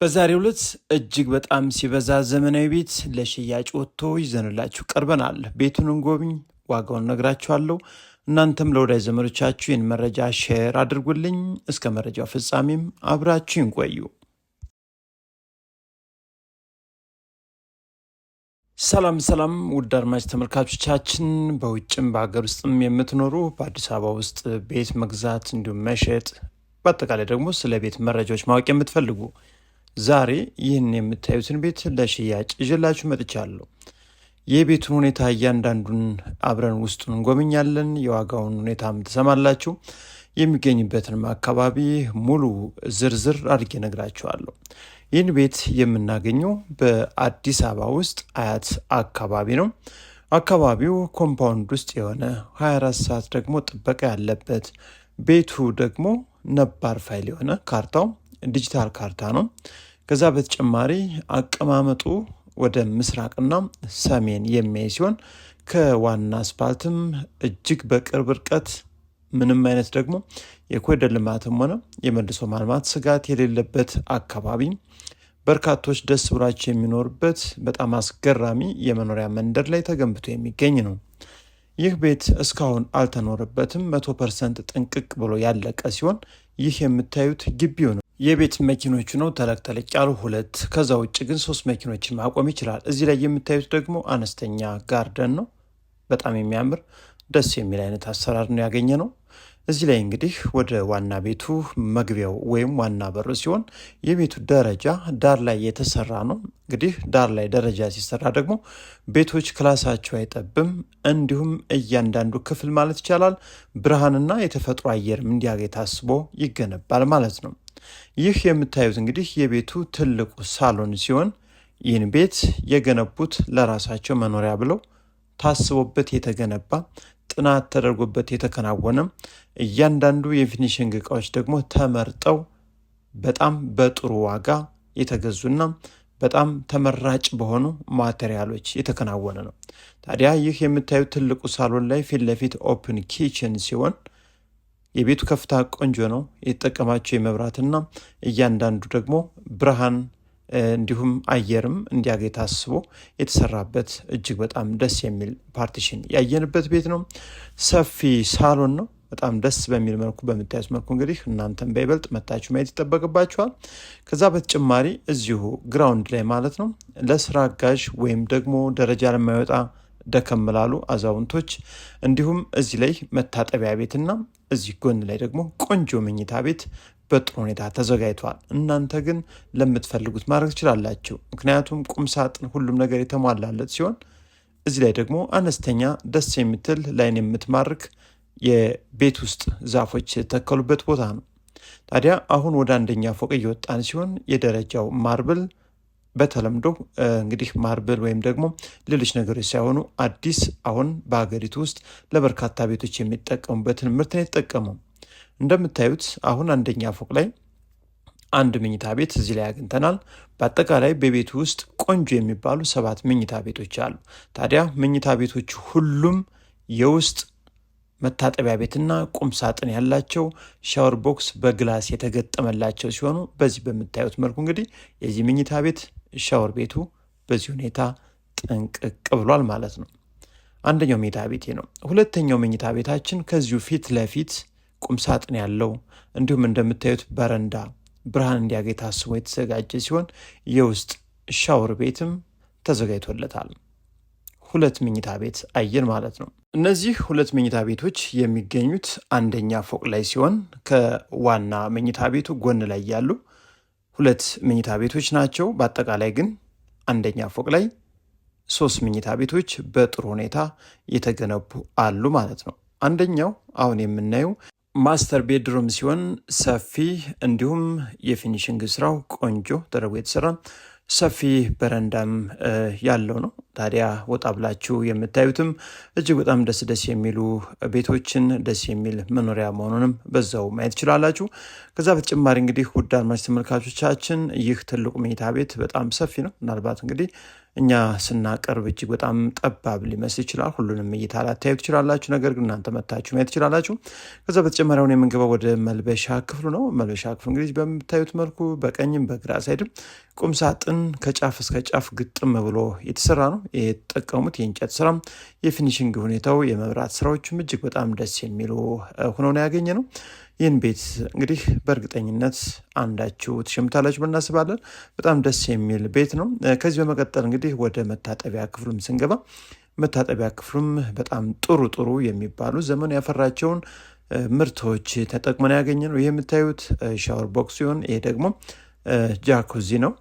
በዛሬው ዕለት እጅግ በጣም ሲበዛ ዘመናዊ ቤት ለሽያጭ ወጥቶ ይዘንላችሁ ቀርበናል። ቤቱን እንጎብኝ፣ ዋጋውን ነግራችኋለሁ። እናንተም ለወዳጅ ዘመዶቻችሁ ይህን መረጃ share አድርጉልኝ። እስከ መረጃው ፍጻሜም አብራችሁ ቆዩ። ሰላም ሰላም፣ ውድ አድማጭ ተመልካቾቻችን በውጭም በሀገር ውስጥም የምትኖሩ በአዲስ አበባ ውስጥ ቤት መግዛት እንዲሁም መሸጥ፣ በአጠቃላይ ደግሞ ስለ ቤት መረጃዎች ማወቅ የምትፈልጉ ዛሬ ይህን የምታዩትን ቤት ለሽያጭ ይዤላችሁ መጥቻለሁ። የቤቱን ሁኔታ እያንዳንዱን አብረን ውስጡን እንጎብኛለን። የዋጋውን ሁኔታም ትሰማላችሁ። የሚገኝበትንም አካባቢ ሙሉ ዝርዝር አድርጌ እነግራችኋለሁ። ይህን ቤት የምናገኘው በአዲስ አበባ ውስጥ አያት አካባቢ ነው። አካባቢው compound ውስጥ የሆነ 24 ሰዓት ደግሞ ጥበቃ ያለበት፣ ቤቱ ደግሞ ነባር ፋይል የሆነ፣ ካርታው ዲጂታል ካርታ ነው። ከዛ በተጨማሪ አቀማመጡ ወደ ምስራቅና ሰሜን የሚያይ ሲሆን ከዋና አስፓልትም እጅግ በቅርብ ርቀት፣ ምንም አይነት ደግሞ የኮሪደር ልማትም ሆነ የመልሶ ማልማት ስጋት የሌለበት አካባቢ፣ በርካቶች ደስ ብሏቸው የሚኖሩበት በጣም አስገራሚ የመኖሪያ መንደር ላይ ተገንብቶ የሚገኝ ነው። ይህ ቤት እስካሁን አልተኖረበትም። 100% ጥንቅቅ ብሎ ያለቀ ሲሆን ይህ የምታዩት ግቢው ነው። የቤት መኪኖቹ ነው ተለቅ ተለቅ ያሉ ሁለት፣ ከዛ ውጭ ግን ሶስት መኪኖችን ማቆም ይችላል። እዚህ ላይ የምታዩት ደግሞ አነስተኛ garden ነው። በጣም የሚያምር ደስ የሚል አይነት አሰራር ነው ያገኘነው። እዚህ ላይ እንግዲህ ወደ ዋና ቤቱ መግቢያው ወይም ዋና በሩ ሲሆን የቤቱ ደረጃ ዳር ላይ የተሰራ ነው። እንግዲህ ዳር ላይ ደረጃ ሲሰራ ደግሞ ቤቶች ክላሳቸው አይጠብም። እንዲሁም እያንዳንዱ ክፍል ማለት ይቻላል ብርሃንና የተፈጥሮ አየርም እንዲያገኝ ታስቦ ይገነባል ማለት ነው። ይህ የምታዩት እንግዲህ የቤቱ ትልቁ ሳሎን ሲሆን ይህን ቤት የገነቡት ለራሳቸው መኖሪያ ብለው ታስቦበት የተገነባ፣ ጥናት ተደርጎበት የተከናወነ፣ እያንዳንዱ የ finishing እቃዎች ደግሞ ተመርጠው በጣም በጥሩ ዋጋ የተገዙና በጣም ተመራጭ በሆኑ material ኦች የተከናወነ ነው። ታዲያ ይህ የምታዩት ትልቁ ሳሎን ላይ ፊት ለፊት open kitchen ሲሆን የቤቱ ከፍታ ቆንጆ ነው። የተጠቀማቸው የመብራትና እያንዳንዱ ደግሞ ብርሃን እንዲሁም አየርም እንዲያገኝ ታስቦ የተሰራበት እጅግ በጣም ደስ የሚል partition ያየንበት ቤት ነው። ሰፊ ሳሎን ነው። በጣም ደስ በሚል መልኩ በምታዩት መልኩ እንግዲህ እናንተም በይበልጥ መታችሁ ማየት ይጠበቅባችኋል። ከዛ በተጨማሪ እዚሁ ground ላይ ማለት ነው ለስራ አጋዥ ወይም ደግሞ ደረጃ ለማይወጣ ደከም ላሉ አዛውንቶች እንዲሁም እዚህ ላይ መታጠቢያ ቤትና እዚህ ጎን ላይ ደግሞ ቆንጆ መኝታ ቤት በጥሩ ሁኔታ ተዘጋጅቷል። እናንተ ግን ለምትፈልጉት ማድረግ ትችላላችሁ። ምክንያቱም ቁም ሳጥን፣ ሁሉም ነገር የተሟላለት ሲሆን እዚህ ላይ ደግሞ አነስተኛ ደስ የምትል ላይን የምትማርክ የቤት ውስጥ ዛፎች የተተከሉበት ቦታ ነው። ታዲያ አሁን ወደ አንደኛ ፎቅ እየወጣን ሲሆን የደረጃው marble በተለምዶ እንግዲህ marble ወይም ደግሞ ሌሎች ነገሮች ሳይሆኑ አዲስ አሁን በሀገሪቱ ውስጥ ለበርካታ ቤቶች የሚጠቀሙበትን ምርት ነው የተጠቀመው። እንደምታዩት አሁን አንደኛ ፎቅ ላይ አንድ መኝታ ቤት እዚህ ላይ አግኝተናል። በአጠቃላይ በቤቱ ውስጥ ቆንጆ የሚባሉ ሰባት መኝታ ቤቶች አሉ። ታዲያ መኝታ ቤቶች ሁሉም የውስጥ መታጠቢያ ቤትና ቁም ሳጥን ያላቸው፣ shower box በ glass የተገጠመላቸው ሲሆኑ በዚህ በምታዩት መልኩ እንግዲህ የዚህ መኝታ ቤት ሻወር ቤቱ በዚህ ሁኔታ ጥንቅቅ ብሏል ማለት ነው። አንደኛው መኝታ ቤቴ ነው። ሁለተኛው መኝታ ቤታችን ከዚሁ ፊት ለፊት ቁም ሳጥን ያለው እንዲሁም እንደምታዩት በረንዳ ብርሃን እንዲያገኝ ታስቦ የተዘጋጀ ሲሆን የውስጥ ሻወር ቤትም ተዘጋጅቶለታል። ሁለት መኝታ ቤት አየን ማለት ነው። እነዚህ ሁለት መኝታ ቤቶች የሚገኙት አንደኛ ፎቅ ላይ ሲሆን ከዋና መኝታ ቤቱ ጎን ላይ ያሉ ሁለት መኝታ ቤቶች ናቸው። በአጠቃላይ ግን አንደኛ ፎቅ ላይ ሶስት መኝታ ቤቶች በጥሩ ሁኔታ የተገነቡ አሉ ማለት ነው። አንደኛው አሁን የምናየው master bedroom ሲሆን ሰፊ እንዲሁም የ finishing ስራው ቆንጆ ተደርጎ የተሰራ ሰፊ በረንዳም ያለው ነው። ታዲያ ወጣ ብላችሁ የምታዩትም እጅግ በጣም ደስ ደስ የሚሉ ቤቶችን፣ ደስ የሚል መኖሪያ መሆኑንም በዛው ማየት ትችላላችሁ። ከዛ በተጨማሪ እንግዲህ ውድ አድማጭ ተመልካቾቻችን ይህ ትልቁ መኝታ ቤት በጣም ሰፊ ነው። ምናልባት እንግዲህ እኛ ስናቀርብ እጅግ በጣም ጠባብ ሊመስል ይችላል። ሁሉንም እይታ ላታዩ ትችላላችሁ። ነገር ግን እናንተ መታችሁ ማየት ትችላላችሁ። ከዛ በተጨማሪ አሁን የምንገባው ወደ መልበሻ ክፍሉ ነው። መልበሻ ክፍሉ እንግዲህ በምታዩት መልኩ በቀኝም በግራ side ም ቁም ሳጥን ከጫፍ እስከ ጫፍ ግጥም ብሎ የተሰራ ነው። የተጠቀሙት የእንጨት ስራ፣ የ finishing ሁኔታው፣ የመብራት ስራዎችም እጅግ በጣም ደስ የሚሉ ሆነው ነው ያገኘነው። ይህን ቤት እንግዲህ በእርግጠኝነት አንዳችሁ ትሸምታላችሁ ብለን እናስባለን። በጣም ደስ የሚል ቤት ነው። ከዚህ በመቀጠል እንግዲህ ወደ መታጠቢያ ክፍሉም ስንገባ መታጠቢያ ክፍሉም በጣም ጥሩ ጥሩ የሚባሉ ዘመኑ ያፈራቸውን ምርቶች ተጠቅመን ያገኘነው። ይህ የምታዩት shower box ሲሆን ይሄ ደግሞ ጃኩዚ ነው።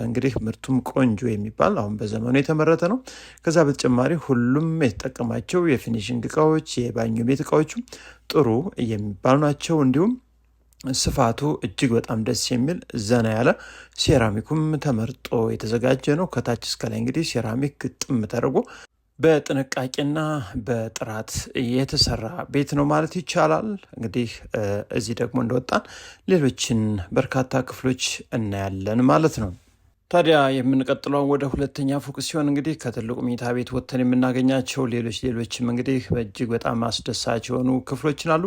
እንግዲህ ምርቱም ቆንጆ የሚባል አሁን በዘመኑ የተመረተ ነው። ከዛ በተጨማሪ ሁሉም የተጠቀማቸው የ finishing እቃዎች፣ የባኞ ቤት እቃዎቹ ጥሩ የሚባሉ ናቸው። እንዲሁም ስፋቱ እጅግ በጣም ደስ የሚል ዘና ያለ ሴራሚኩም ተመርጦ የተዘጋጀ ነው። ከታች እስከ ላይ እንግዲህ ሴራሚክ ግጥም ተደርጎ በጥንቃቄና በጥራት የተሰራ ቤት ነው ማለት ይቻላል። እንግዲህ እዚህ ደግሞ እንደወጣን ሌሎችን በርካታ ክፍሎች እናያለን ማለት ነው። ታዲያ የምንቀጥለው ወደ ሁለተኛ ፎቅ ሲሆን እንግዲህ ከትልቁ መኝታ ቤት ወጥተን የምናገኛቸው ሌሎችም እንግዲህ በእጅግ በጣም አስደሳች የሆኑ ክፍሎችን አሉ።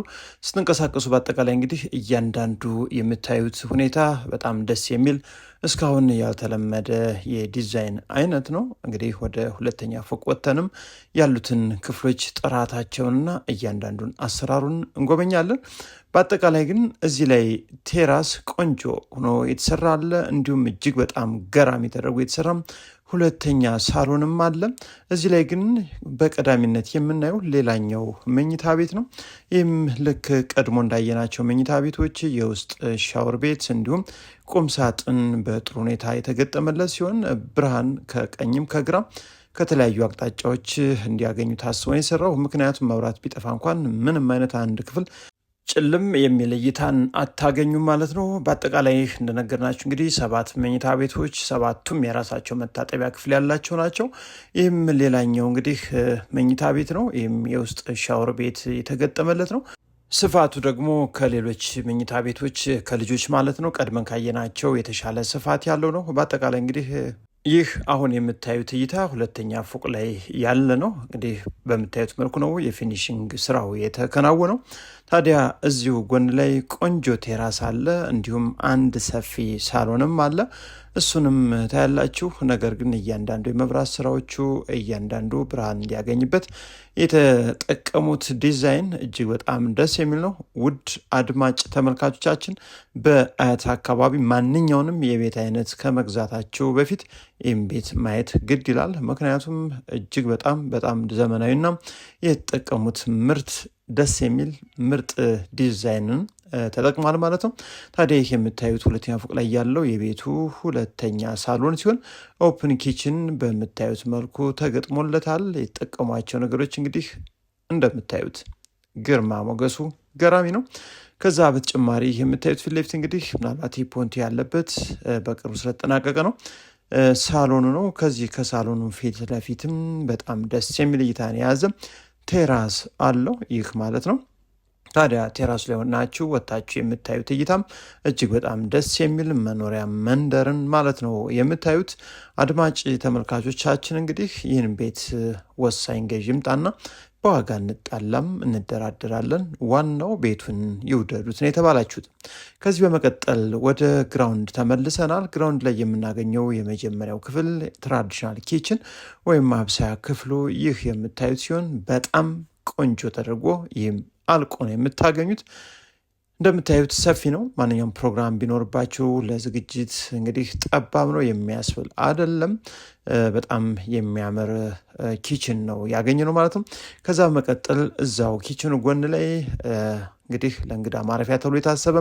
ስትንቀሳቀሱ በአጠቃላይ እንግዲህ እያንዳንዱ የምታዩት ሁኔታ በጣም ደስ የሚል እስካሁን ያልተለመደ የዲዛይን አይነት ነው። እንግዲህ ወደ ሁለተኛ ፎቅ ወጥተንም ያሉትን ክፍሎች ጥራታቸውንና እያንዳንዱን አሰራሩን እንጎበኛለን። በአጠቃላይ ግን እዚህ ላይ terrace ቆንጆ ሆኖ የተሰራ አለ። እንዲሁም እጅግ በጣም ገራሚ ተደርጎ የተሰራ ሁለተኛ ሳሎንም አለ። እዚህ ላይ ግን በቀዳሚነት የምናየው ሌላኛው መኝታ ቤት ነው። ይህም ልክ ቀድሞ እንዳየናቸው መኝታ ቤቶች የውስጥ ሻወር ቤት እንዲሁም ቁም ሳጥን በጥሩ ሁኔታ የተገጠመለት ሲሆን ብርሃን ከቀኝም ከግራም ከተለያዩ አቅጣጫዎች እንዲያገኙ ታስቦ ነው የሰራው። ምክንያቱም መብራት ቢጠፋ እንኳን ምንም አይነት አንድ ክፍል ጭልም የሚል እይታን አታገኙም ማለት ነው። በአጠቃላይ እንደነገርናችሁ እንግዲህ 7 መኝታ ቤቶች 7ቱም የራሳቸው መታጠቢያ ክፍል ያላቸው ናቸው። ይህም ሌላኛው እንግዲህ መኝታ ቤት ነው። ይህም የውስጥ ሻወር ቤት የተገጠመለት ነው። ስፋቱ ደግሞ ከሌሎች መኝታ ቤቶች ከልጆች ማለት ነው ቀድመን ካየናቸው የተሻለ ስፋት ያለው ነው። በአጠቃላይ እንግዲህ ይህ አሁን የምታዩት እይታ ሁለተኛ ፎቅ ላይ ያለ ነው። እንግዲህ በምታዩት መልኩ ነው የ finishing ስራው የተከናወነው። ታዲያ እዚሁ ጎን ላይ ቆንጆ terrace አለ፣ እንዲሁም አንድ ሰፊ ሳሎንም አለ። እሱንም ታያላችሁ። ነገር ግን እያንዳንዱ የመብራት ስራዎቹ እያንዳንዱ ብርሃን እንዲያገኝበት የተጠቀሙት ዲዛይን እጅግ በጣም ደስ የሚል ነው። ውድ አድማጭ ተመልካቾቻችን በአያት አካባቢ ማንኛውንም የቤት አይነት ከመግዛታቸው በፊት ይህም ቤት ማየት ግድ ይላል። ምክንያቱም እጅግ በጣም በጣም ዘመናዊና የተጠቀሙት ምርት ደስ የሚል ምርጥ ዲዛይንን ተጠቅሟል ማለት ነው። ታዲያ ይህ የምታዩት ሁለተኛ ፎቅ ላይ ያለው የቤቱ ሁለተኛ ሳሎን ሲሆን open kitchen በምታዩት መልኩ ተገጥሞለታል። የተጠቀሟቸው ነገሮች እንግዲህ እንደምታዩት ግርማ ሞገሱ ገራሚ ነው። ከዛ በተጨማሪ የምታዩት ፊት ለፊት እንግዲህ ምናልባት ፖንት ያለበት በቅርቡ ስለተጠናቀቀ ነው ሳሎኑ ነው። ከዚህ ከሳሎኑ ፊት ለፊትም በጣም ደስ የሚል እይታን የያዘ terrace አለው ይህ ማለት ነው። ታዲያ terrace ላይ ሆናችሁ ወታችሁ የምታዩት እይታም እጅግ በጣም ደስ የሚል መኖሪያ መንደርን ማለት ነው የምታዩት። አድማጭ ተመልካቾቻችን እንግዲህ ይህን ቤት ወሳኝ ገዥ ይምጣና በዋጋ እንጣላም እንደራደራለን፣ ዋናው ቤቱን ይውደዱት ነው የተባላችሁት። ከዚህ በመቀጠል ወደ ground ተመልሰናል። ground ላይ የምናገኘው የመጀመሪያው ክፍል traditional kitchen ወይም ማብሰያ ክፍሉ ይህ የምታዩት ሲሆን በጣም ቆንጆ ተደርጎ ይህም አልቆ ነው የምታገኙት። እንደምታዩት ሰፊ ነው። ማንኛውም ፕሮግራም ቢኖርባችሁ ለዝግጅት እንግዲህ ጠባብ ነው የሚያስብል አይደለም። በጣም የሚያምር kitchen ነው ያገኘነው ማለት ነው። ከዛ በመቀጠል እዛው kitchen ኑ ጎን ላይ እንግዲህ ለእንግዳ ማረፊያ ተብሎ የታሰበ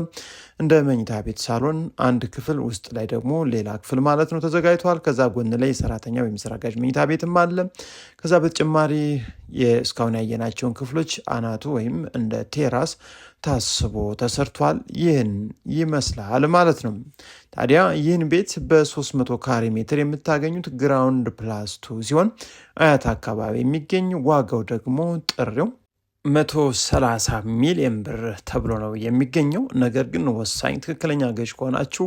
እንደ መኝታ ቤት ሳሎን አንድ ክፍል ውስጥ ላይ ደግሞ ሌላ ክፍል ማለት ነው ተዘጋጅቷል። ከዛ ጎን ላይ የሰራተኛ ወይም የስራ አጋዥ መኝታ ቤትም አለ። ከዛ በተጨማሪ እስካሁን ያየናቸውን ክፍሎች አናቱ ወይም እንደ terrace ታስቦ ተሰርቷል። ይህን ይመስላል ማለት ነው። ታዲያ ይህን ቤት በ300 ካሬ ሜትር የምታገኙት ground plus 2 ሲሆን አያት አካባቢ የሚገኝ ዋጋው ደግሞ ጥሪው 130 ሚሊዮን ብር ተብሎ ነው የሚገኘው። ነገር ግን ወሳኝ ትክክለኛ ገዥ ከሆናችሁ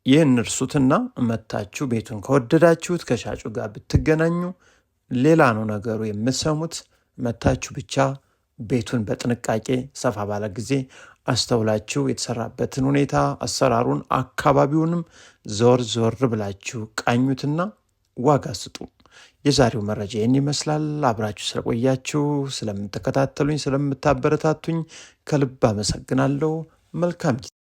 ይህን እርሱትና መታችሁ ቤቱን ከወደዳችሁት ከሻጩ ጋር ብትገናኙ ሌላ ነው ነገሩ የምትሰሙት። መታችሁ ብቻ ቤቱን በጥንቃቄ ሰፋ ባለ ጊዜ አስተውላችሁ የተሰራበትን ሁኔታ፣ አሰራሩን፣ አካባቢውንም ዞር ዞር ብላችሁ ቃኙትና ዋጋ ስጡ። የዛሬው መረጃ ይህን ይመስላል። አብራችሁ ስለቆያችሁ፣ ስለምትከታተሉኝ፣ ስለምታበረታቱኝ ከልብ አመሰግናለሁ። መልካም ጊዜ።